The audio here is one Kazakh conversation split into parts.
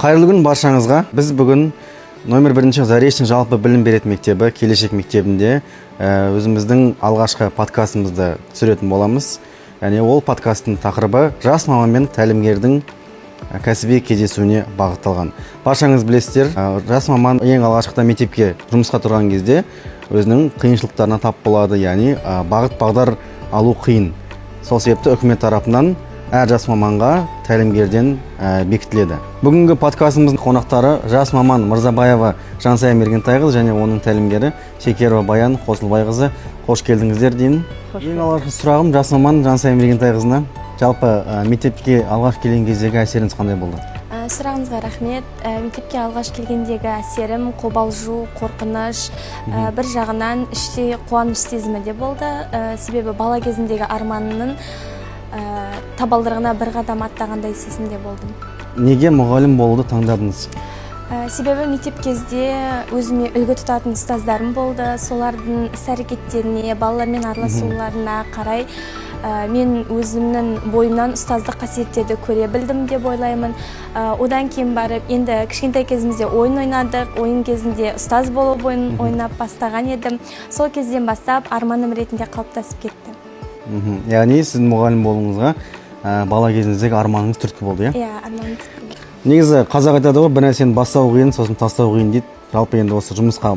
Қайырлы күн баршаңызға. Біз бүгін номер бірінші Заречный жалпы білім беретін мектебі, Келешек мектебінде өзіміздің алғашқы подкастымызды түсіретін боламыз. Яғни ол подкасттың тақырыбы жас маман мен тәлімгердің кәсіби кездесуіне бағытталған. Баршаңыз білесіздер, жас маман ең алғашқыда мектепке жұмысқа тұрған кезде өзінің қиыншылықтарына тап болады, яғни бағыт бағдар алу қиын. Сол себепті үкімет тарапынан әр жас маманға тәлімгерден бекітіледі. Бүгінгі подкастымыздың қонақтары жас маман Мырзабаева Жансая Мергентайқызы және оның тәлімгері Шекерова Баян Қосылбайқызы. Қош келдіңіздер деймін. Ең алғашқы сұрағым жас маман Жансая Мергентайқызына. Жалпы мектепке алғаш келген кездегі әсеріңіз қандай болды? Сұрағыңызға рахмет. Мектепке алғаш келгендегі әсерім қобалжу, қорқыныш, бір жағынан іштей қуаныш сезімі де болды. Себебі бала кезіндегі арманының табалдырығына бір қадам аттағандай сезімде болдым. Неге мұғалім болуды таңдадыңыз? Себебі мектеп кезде өзіме үлгі тұтатын ұстаздарым болды. Солардың іс әрекеттеріне, балалармен араласуларына қарай мен өзімнің бойымнан ұстаздық қасиеттерді көре білдім деп ойлаймын. Одан кейін барып, енді кішкентай кезімізде ойын ойнадық. Ойын кезінде ұстаз болып ойын ойнап бастаған едім. Сол кезден бастап арманым ретінде қалыптасып кетті. Яғни сіздің мұғалім болуыңызға бала кезіңіздегі арманыңыз түрткі болды, иә? Иә, арманым түрткі болды. Негізі қазақ айтады ғой, бір нәрсені бастау қиын, сосын тастау қиын дейді. Жалпы енді осы жұмысқа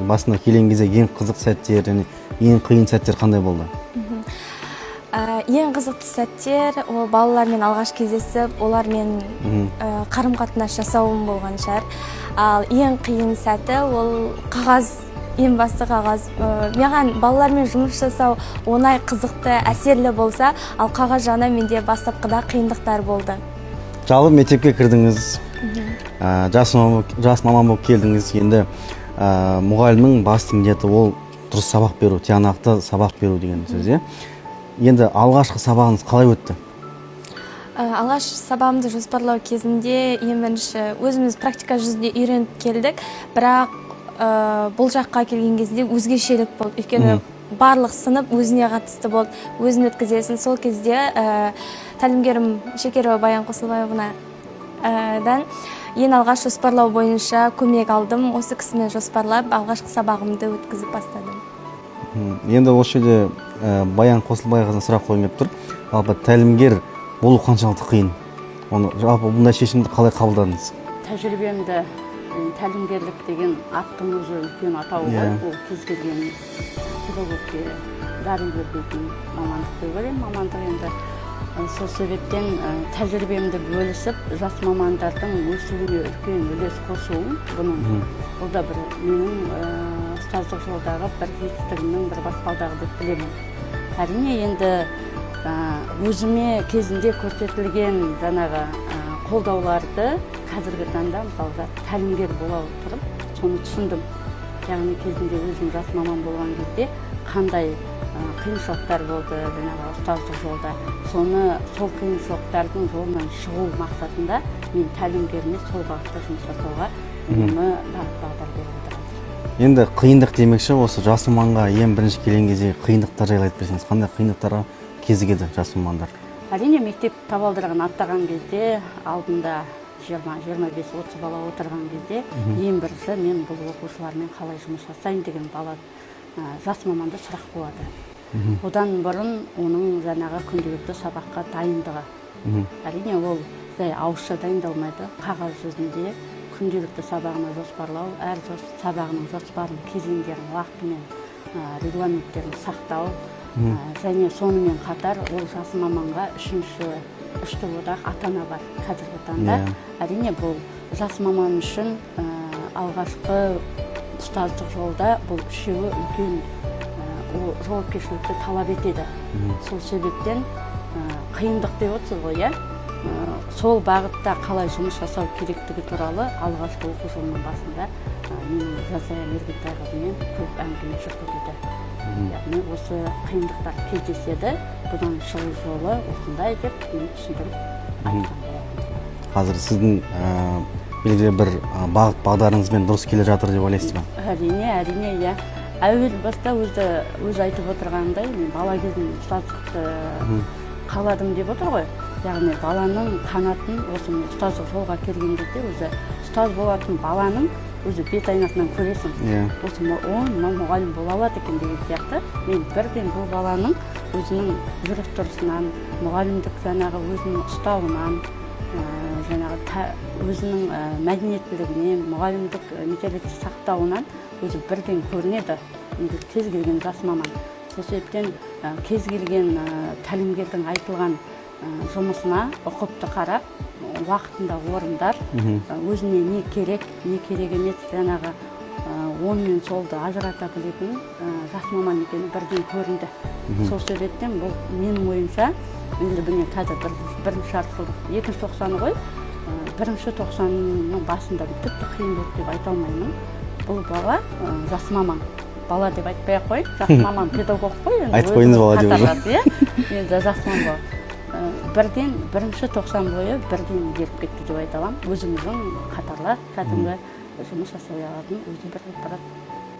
басында келген кезде ең қызық сәттер және ең қиын сәттер қандай болды? Ең қызықты сәттер ол балалармен алғаш кездесіп, олармен қарым қатынас жасауым болған шығар. Ал ең қиын сәті ол қағаз, ең басты қағаз. Маған балалармен жұмыс жасау оңай, қызықты, әсерлі болса, ал қағаз жағынан менде бастапқыда қиындықтар болды. Жалпы мектепке кірдіңіз, жас маман болып келдіңіз. Енді мұғалімнің басты міндеті ол дұрыс сабақ беру, тиянақты сабақ беру деген сөз, иә. Енді алғашқы сабағыңыз қалай өтті? Алғаш сабағымды жоспарлау кезінде ең бірінші өзіміз практика жүзінде үйреніп келдік, бірақ бұл жаққа келген кезде өзгешелік болды, өйткені барлық сынып өзіне қатысты болды, өзін өткізесің. Сол кезде тәлімгерім Шекерова Баян Қосылбаевна дан ең алғаш жоспарлау бойынша көмек алдым. Осы кісімен жоспарлап, алғашқы сабағымды өткізіп бастадым. Енді осы жерде Баян Қосылбайқызына сұрақ қойғым келіп тұр. Жалпы тәлімгер болу қаншалықты қиын? Оны, жалпы бұндай шешімді қалай қабылдадыңыз? Тәжірибемді, тәлімгерлік деген аттың өзі үлкен атау ғой. Ол кез келген педагогке дари бермейтін мамандық деп ойлаймын, мамандық енді. Сол себептен тәжірибемді бөлісіп, жас мамандардың өсуіне үлкен үлес қосуым, бұның бұл да бір менің ұстаздық жолдағы бір жетістігімнің бір баспалдағы деп білемін. Әрине, енді өзіме кезінде көрсетілген жаңағы қолдауларды қазіргі таңда, мысалы, тәлімгер бола отырып, соны түсіндім. Яғни кезінде өзім жас маман болған кезде қандай қиыншылықтар болды жаңағы ұстаздық жолда, соны, сол қиыншылықтардың жолынан шығу мақсатында мен тәлімгеріме сол бағытта жұмыс жасауға үнемі бағыт бағдар беріп отырамын. Енді қиындық демекші, осы жас маманға ең бірінші келген кезде қиындықтар жайлы айтып берсеңіз. Қандай қиындықтарға кезігеді жас мамандар? Әрине, мектеп табалдырығын аттаған кезде, алдында 20, 25, 30 бала отырған кезде, ең бірінші мен бұл оқушылармен қалай жұмыс жасаймын деген бала, жас маманда сұрақ болады. Одан бұрын оның жаңағы күнделікті сабаққа дайындығы. Әрине, ол жай ауызша дайындалмайды. Қағаз жүзінде күнделікті сабағына жоспарлау, әр сабағының жоспарын, кезеңдерін, уақытымен, регламенттерін сақтау. Және сонымен қатар ол жас маманға үшінші үштік одақ, ата ана бар қазіргі таңда. Әрине, бұл жас маман үшін алғашқы ұстаздық жолда бұл үшеуі үлкен ол жауапкершілікті талап етеді. Сол себептен қиындық деп отырсыз ғой, иә. Сол бағытта қалай жұмыс жасау керектігі туралы алғашқы оқу жылының басында менің Жансая Мергентайқызымен көп әңгіме жүргізілді. Яғни осы қиындықтар кездеседі, бұдан шығу жолы осындай деп мен түсіндіріп айтқан болатынмын. Қазір сіздің белгілі бір бағыт бағдарыңызбен дұрыс келе жатыр деп ойлайсыз ба? Әрине, иә. Әуел баста өзі айтып отырғандай, мен бала кезімнен ұстаздықты қаладым деп отыр ғой. Яғни баланың қанатын осы міне ұстаздық жолға келген кезде өзі ұстаз болатын баланың өзі бет айнасынан көресің. Осы о, мынау мұғалім бола алады екен деген сияқты. Мен бірден бұл баланың өзінің жүріс тұрысынан, мұғалімдік жаңағы өзінің ұстауынан, жаңағы өзінің мәдениеттілігінен, мұғалімдік менталитет сақтауынан өзі бірден көрінеді. Негізі кез келген жас маман. Сол себептен кез келген тәлімгердің айтылған жұмысына ұқыпты қарап, уақытында орындар, өзіне не керек, не керек емес, жаңағы оң мен солды ажырата білетін жас маман екені бірден көрінді. Сол себептен бұл менің ойымша, енді міне қазір бірінші жарты жылдық, екінші тоқсаны ғой, бірінші тоқсанның басында тіпті қиын болды деп айта алмаймын. Бұл бала жас маман, бала деп айтпай ақ қояйын, жас маман педагог қой енді. Айтып қойыңыз бала деп уже. Иә, енді жас маман бала. Бірден бірінші тоқсан бойы бірден еріп кетті деп айта аламын. Өзіміздің қатарлас кәдімгі жұмыс жасай алатын өзі бір барады.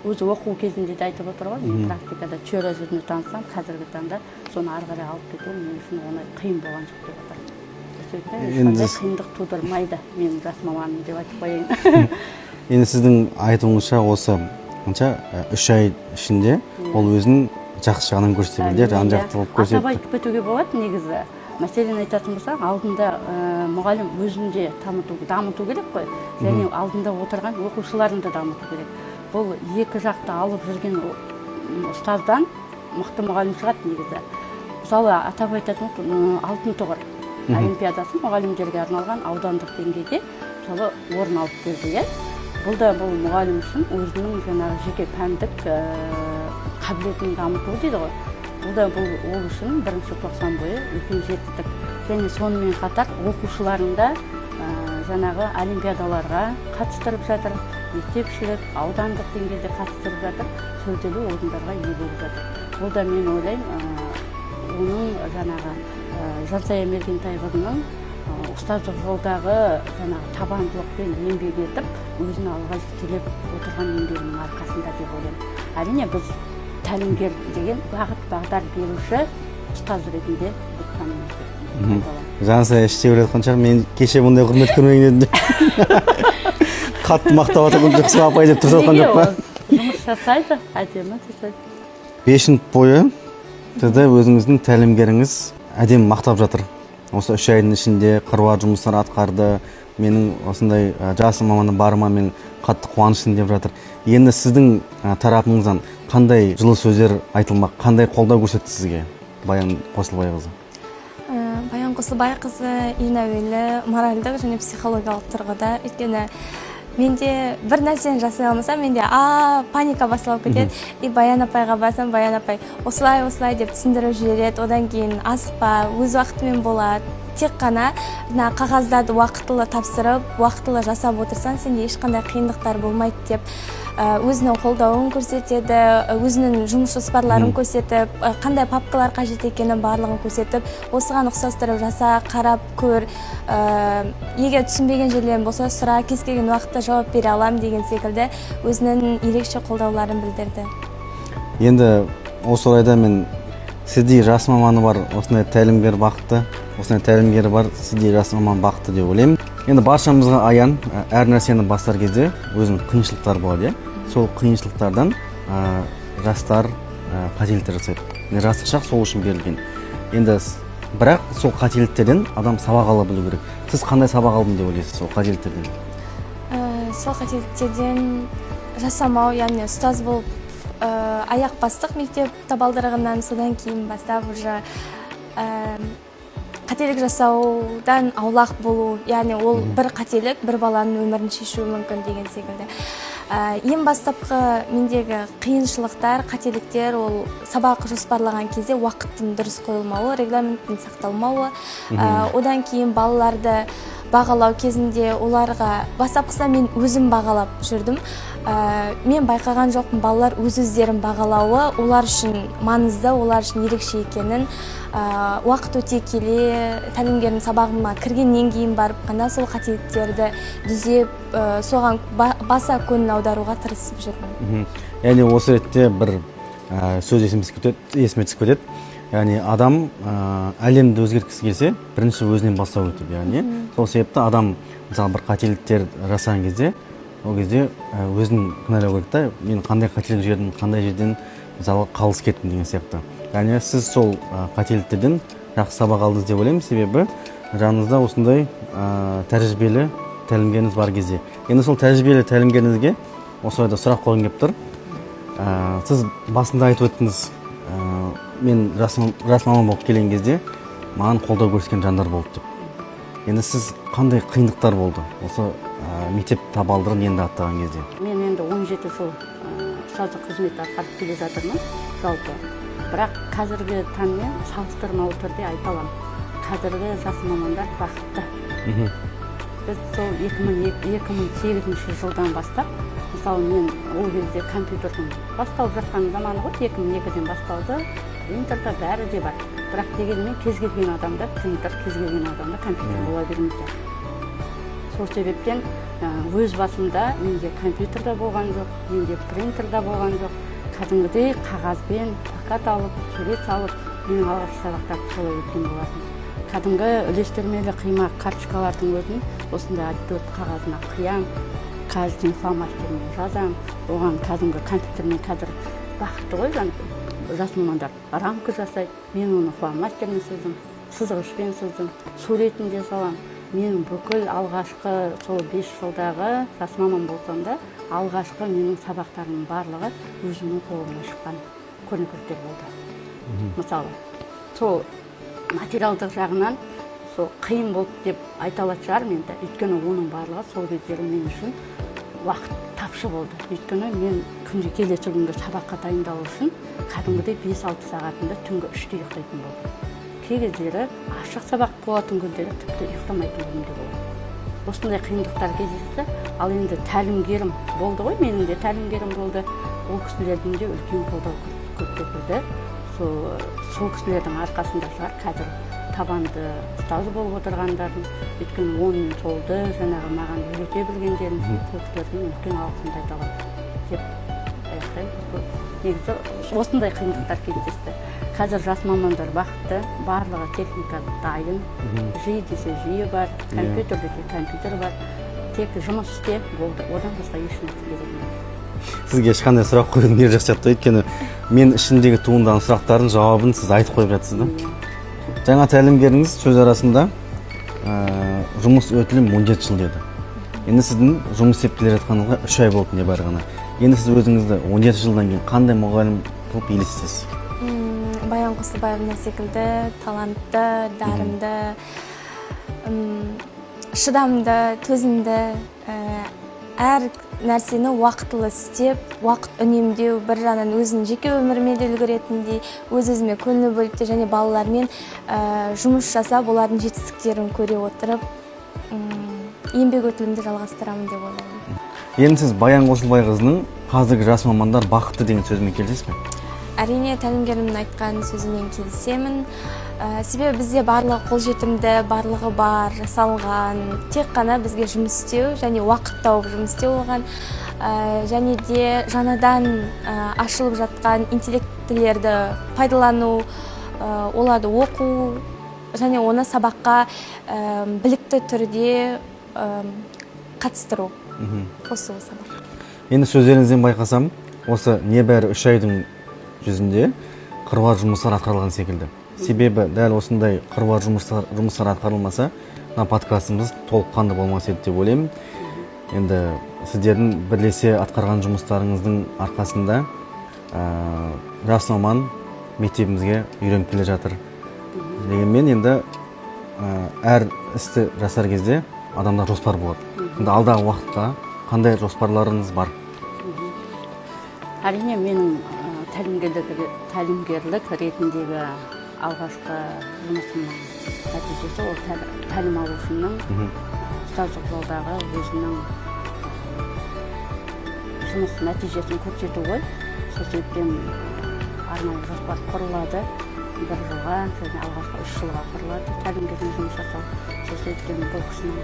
Өзі оқу кезінде де айтып отыр ғой, мен практикада теория жүзінде танысам, қазіргі таңда соны ары қарай алып кету мен үшін оңай, қиын болған жоқ деп отыр. Сол себептен ешқандай қиындық тудырмайды менің жас маманым деп айтып қояйын. Енді сіздің айтуыңызша, осы қанша 3 ай ішінде ол өзінің жақсы жағынан көрсете білді, жан жақты болып көрсетті. Атап айтып кетуге болады негізі. Мәселені айтатын болсақ, алдында мұғалім өзін де дамыту керек қой, және алдында отырған оқушыларын да дамыту керек. Бұл екі жақты алып жүрген ұстаздан мықты мұғалім шығады негізі. Мысалы, атап айтатын болсақ, Алтын тұғыр олимпиадасы мұғалімдерге арналған аудандық деңгейде мысалы орын алып келді, иә. Бұл да бұл мұғалім үшін өзінің жаңағы жеке пәндік қабілетін дамыту дейді ғой. Бұл да бұл ол үшін бірінші тоқсан бойы үлкен жетістік. Және сонымен қатар оқушыларын да жаңағы олимпиадаларға қатыстырып жатыр, мектепішілік, аудандық деңгейде қатыстырып жатыр, жүлделі орындарға ие болып жатыр. Бұл да мен ойлаймын, оның жаңағы Жансая Мергентайқызының ұстаздық жолдағы жаңағы табандылықпен еңбек етіп, өзін алға жетелеп отырған еңбегінің арқасында деп ойлаймын. Әрине, біз тәлімгер деген бағыт бағдар беруші ұстаз ретінде біз танимыз деп айта аламын. Жансая іштей ойлап жатқан шығар, мен кеше бұндай құрмет көрмеген едім деп. Қатты мақтап жатқан жоқсыз ба, апай деп тұрып жатқан жоқ па? Жұмыс жасайды, әдемі жасайды. 5 минут бойы сізді өзіңіздің тәлімгеріңіз әдемі мақтап жатыр. Осы 3 айдың ішінде қыруар жұмыстар атқарды, менің осындай жас маманы барыма мен қатты қуаныштымын деп жатыр. Енді сіздің тарапыңыздан қандай жылы сөздер айтылмақ, қандай қолдау көрсетті сізге Баян Қосылбайқызы? Баян Қосылбайқызы ең әуелі моральдық және психологиялық тұрғыда, өйткені менде бір нәрсені жасай алмасам, менде паника басталып кетеді. И Баян апайға барсам, Баян апай осылай осылай деп түсіндіріп жібереді. Одан кейін асықпа, өз уақытымен болады. Тек қана мына қағаздарды уақытылы тапсырып, уақытылы жасап отырсаң, сенде ешқандай қиындықтар болмайды деп өзінің қолдауын көрсетеді, өзінің жұмыс жоспарларын көрсетіп, қандай папкалар қажет екенін барлығын көрсетіп, осыған ұқсастырып жаса, қарап көр, егер түсінбеген жерлерің болса сұра, кез келген уақытта жауап бере аламын деген секілді өзінің ерекше қолдауларын білдірді. Енді осы орайда мен сіздей жас маманы бар, осындай тәлімгер бақытты, осындай тәлімгері бар, сіздей жас маман бақытты деп ойлаймын. Енді баршамызға аян, әр нәрсені бастар кезде өзінің қиыншылықтары болады, иә? Сол қиыншылықтардан жастар қателіктер жасайды. Енді жастық шақ сол үшін берілген. Енді бірақ сол қателіктерден адам сабақ ала білу керек. Сіз қандай сабақ алдым деп ойлайсыз сол қателіктерден? Сол қателіктерден жасамау, яғни ұстаз болып аяқ бастық мектеп табалдырығынан, содан кейін бастап уже қателік жасаудан аулақ болу, яғни ол бір қателік бір баланың өмірін шешуі мүмкін деген секілді. Ең бастапқы мендегі қиыншылықтар, қателіктер ол сабақ жоспарлаған кезде уақыттың дұрыс қойылмауы, регламенттің сақталмауы. Одан кейін балаларды бағалау кезінде оларға бастапқысында мен өзім бағалап жүрдім. Мен байқаған жоқпын, балалар өз өздерін бағалауы олар үшін маңызды, олар үшін ерекше екенін. Уақыт өте келе тәлімгердің сабағыма кіргеннен кейін барып қана сол қателіктерді түзеп, соған баса көңіл аударуға тырысып жүрмін. Яғни осы ретте бір сөз есіме түсіп кетеді. Яғни адам әлемді өзгерткісі келсе, бірінші өзінен бастау керек деп. Яғни сол себепті адам мысалы бір қателіктер жасаған кезде, ол кезде өзін кінәлау керек та, мен қандай қателік жібердім, қандай жерден мысалы қалыс кеттім деген сияқты. Яғни сіз сол қателіктерден жақсы сабақ алдыңыз деп ойлаймын, себебі жаныңызда осындай тәжірибелі тәлімгеріңіз бар кезде. Енді сол тәжірибелі тәлімгеріңізге осы орайда сұрақ қойғым келіп тұр. Сіз басында айтып өттіңіз, мен жас маман болып келген кезде маған қолдау көрсеткен жандар болды деп. Енді сіз қандай қиындықтар болды осы мектеп табалдырығын енді аттаған кезде? Мен енді 17 жыл ұстаздық қызмет атқарып келе жатырмын жалпы. Бірақ қазіргі таңмен салыстырмалы түрде айта аламын. Қазіргі жас мамандар бақытты. Біз сол 2008 жылдан бастап, мысалы мен ол кезде компьютердің басталып жатқан заманы ғой, 2002-ден басталды, принтерда бәрі де бар. Бірақ дегенмен кез келген адамда принтер, кез келген адамда компьютер бола бермейді. Сол себептен өз басымда менде компьютер да болған жоқ, менде принтер да болған жоқ. Кәдімгідей қағазбен плакат алып, сурет салып, менің алғашқы сабақтарым солай өткен болатын. Кәдімгі үлестірмелі қима карточкалардың өзін осындай А4 қағазына қиям, қазір фломастермен жазам, оған кәдімгі компьютермен қазір бақытты ғой жас мамандар рамка жасайды, мен оны фломастермен сыздым, сызғышпен сыздым, суретін де салам. Менің бүкіл алғашқы сол 5 жылдағы жас маман болсам да, алғашқы менің сабақтарымның барлығы өзімнің қолымнан шыққан көрнекіліктер болды. Мысалы, сол материалдық жағынан сол қиын болды деп айта алатын шығармын енді. Өйткені оның барлығы сол кездері мен үшін уақыт тапшы болды. Өйткені мен күнде келесі күнгі сабаққа дайындалу үшін кәдімгідей 5-6 сағатында түнгі 3-те ұйықтайтын болдым. Кей кездері ашық сабақ болатын күндері тіпті ұйықтамайтын күнім де болды. Осындай қиындықтар кездесті. Ал енді тәлімгерім болды ғой, менің де тәлімгерім болды. Ол кісілердің де үлкен қолдау көрсетілді. Сол кісілердің арқасында шығар қазір табанды ұстаз болып отырғандарын, өйткені оң мен солды жаңағы маған үйрете білгендерін, сол кісілердің үлкен алғысымды айта аламын деп аяқтаймын. Негізі осындай қиындықтар кездесті. Қазір жас мамандар бақытты, барлығы техника дайын, жиі десе жиі бар, компьютер десе компьютер бар, тек жұмыс істе болды, одан басқа ешнәрсе керек емес. Сізге ешқандай сұрақ қоюдың керегі жоқ сияқты, өйткені мен ішімдегі туындаған сұрақтардың жауабын сіз айтып қойып жатсыз да. Жаңа тәлімгеріңіз сөз арасында жұмыс өтілім 17 жыл деді. Енді сіздің жұмыс істеп келе жатқаныңызға 3 ай болды небәрі ғана. Енді сіз өзіңізді 17 жылдан кейін қандай мұғалім болып елестетесіз? Баян Қосылбаевна секілді талантты, дарынды, шыдамды, төзімді, әр нәрсені уақытылы істеп, уақыт үнемдеу, бір жағынан өзінің жеке өміріме де үлгеретіндей, өз-өзіме көңіл бөліп те және балалармен жұмыс жасап, олардың жетістіктерін көре отырып, еңбек өтілімді жалғастырамын деп ойлаймын. Енді сіз Баян Қосылбайқызының қазіргі жас мамандар бақытты деген сөзімен келісесіз бе? Әрине, тәлімгерімнің айтқан сөзімен келісемін. Себебі бізде барлығы қолжетімді, барлығы бар, жасалған. Тек қана бізге жұмыс істеу және уақыт тауып жұмыс істеу оған. Және де жаңадан ашылып жатқан интеллектілерді пайдалану, оларды оқу және оны сабаққа білікті түрде қатыстыру, қосу сабаққа. Енді сөздеріңізден байқасам, осы небәрі 3 айдың жүзінде қыруар жұмыстар атқарылған секілді. Себебі дәл осындай қыруар жұмыстар атқарылмаса, мына подкастымыз толыққанды болмас еді деп ойлаймын. Енді сіздердің бірлесе атқарған жұмыстарыңыздың арқасында жас маман мектебімізге үйреніп келе жатыр. Дегенмен енді әр істі жасар кезде адамда жоспар болады. Енді алдағы уақытқа қандай жоспарларыңыз бар? Әрине, менің тәлімгерлік ретіндегі алғашқы жұмысымның нәтижесі ол тәлім алушының ұстаздық жолдағы өзінің жұмыс нәтижесін көрсету ғой. Сол себептен арнайы жоспар құрылады, 1 жылға және алғашқы 3 жылға құрылады тәлімгердің жұмыс жасау. Сол себептен бұл кісінің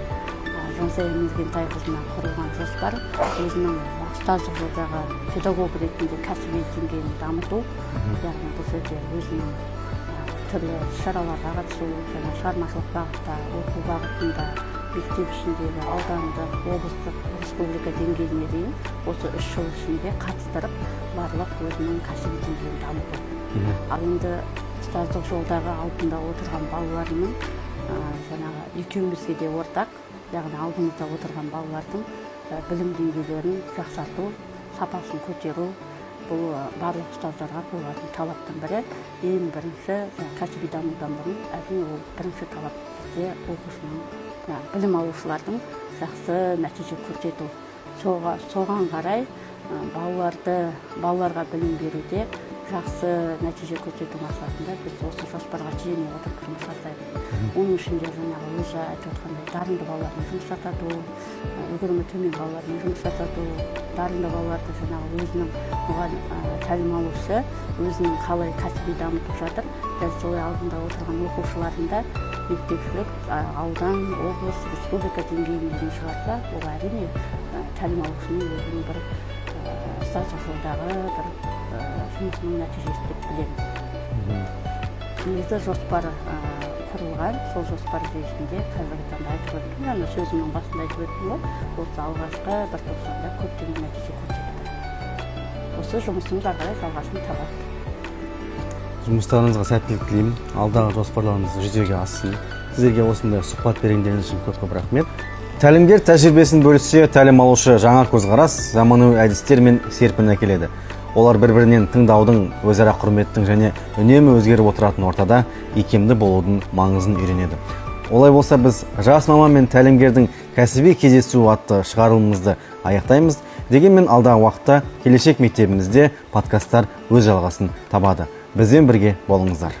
Жансая Мергентайқызына құрылған жоспар өзінің ұстаздық жолдағы педагог ретінде кәсіби деңгейін дамыту, яғни бұл жерде өзінің түрлі іс-шараларға қатысу, жаңа шығармашылық бағытта, оқу бағытында, мектеп ішіндегі аудандық, облыстық, республика деңгейіне дейін осы 3 жыл ішінде қатыстырып, барлық өзінің кәсіби деңгейін дамыту. Ал енді ұстаздық жолдағы алдында отырған балаларының, жаңағы екеумізге де ортақ, яғни алдымызда отырған балалардың білім деңгейлерін жақсарту, сапасын көтеру, бұл барлық ұстаздарға қойылатын талаптың бірі. Ең бірінші кәсіби дамудан бұрын әрине ол бірінші талап бізде оқушының, білім алушылардың жақсы нәтиже көрсету. Соған қарай балаларға білім беруде жақсы нәтиже көрсету мақсатында біз осы жоспарға сүйене отырып жұмыс жасаймыз. Оның ішінде жаңағы өзі айтып отқандай дарынды балалармен жұмыс жасату, үлгерімі төмен балалармен жұмыс жасату, дарынды балаларды жаңағы өзінің мұғалім, тәлім алушы өзінің қалай кәсіби дамытып жатыр, дәл солай алдында отырған оқушыларын да мектепшілік, аудан, облыс, республика деңгейіне дейін шығарса, ол әрине тәлім алушының өзінің бір ұстаздық жолдағы бір жұмысының нәтижесі деп білемін. Негізі жоспар құрылған, сол жоспар жүйесінде қазіргі таңда айтып өттім, жаңа сөзімнің басында айтып өттім ғой, осы алғашқы бір тоқсанда көптеген нәтиже көрсетті. Осы жұмысымыз ары қарай жалғасын табады. Жұмыстарыңызға сәттілік тілеймін, алдағы жоспарларыңыз жүзеге ассын. Сіздерге осындай сұхбат бергендеріңіз үшін көп көп рахмет. Тәлімгер тәжірибесін бөліссе, тәлім алушы жаңа көзқарас, заманауи әдістер мен серпін әкеледі. Олар бір-бірінен тыңдаудың, өзара құрметтің және үнемі өзгеріп отыратын ортада икемді болудың маңызын үйренеді. Олай болса, біз жас маман мен тәлімгердің кәсіби кездесуі атты шығарылымымызды аяқтаймыз. Дегенмен алдағы уақытта келешек мектебімізде подкасттар өз жалғасын табады. Бізбен бірге болыңыздар.